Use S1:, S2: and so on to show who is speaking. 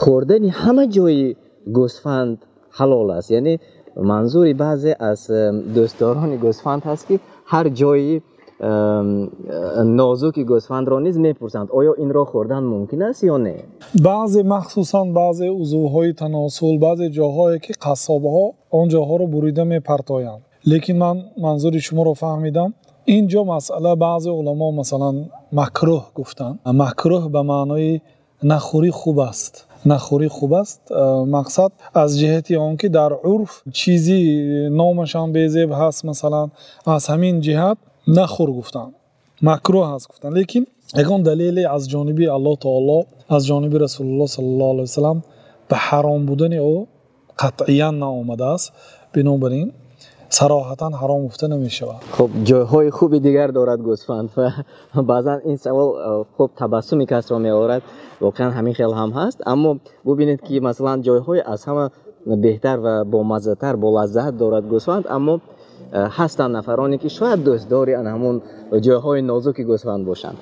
S1: Хӯрдани ҳама ҷои гӯсфанд ҳалол аст? Яъне манзури баъзе аз дӯстдорони гӯсфанд ҳаст, ки ҳар ҷои нозуки гӯсфандро низ мепурсанд, оё инро хӯрдан мумкин аст ё не?
S2: Баъзе, махсусан баъзе узвҳои таносул, баъзе ҷоҳое ки қассобҳо он ҷоҳоро бурида мепартоянд. Лекин ман манзури шуморо фаҳмидам. Инҷо масъала, баъзе уламо масалан макрӯҳ гуфтанд. Макрӯҳ ба маънои нахӯрӣ хуб аст. Нахӯрӣ хуб аст. Мақсад аз ҷиҳати он ки дар урф чизе номаш ҳам безеб ҳаст, масалан аз ҳамин ҷиҳат нахӯр гуфтанд. Макрӯҳ аст гуфтанд. Лекин ягон далеле аз ҷониби Аллоҳи таъоло, аз ҷониби Расулуллоҳ саллаллоҳу алайҳи васаллам ба ҳаром будани ӯ қатъиян наомадааст. Бинобар ин сароҳатан ҳаром гуфта намешавад.
S1: Хуб, ҷойҳои хуби дигар дорад гӯсфанд ва баъзан ин савол хуб табассуми касро меорад. Воқеан ҳамин хел ҳам ҳаст. Аммо бубинед, ки масалан ҷойҳои аз ҳама беҳтар ва бомаззатар, болаззат дорад гӯсфанд, аммо ҳастанд нафароне, ки шояд дӯстдори ҳамон ҷойҳои нозуки гӯсфанд бошанд.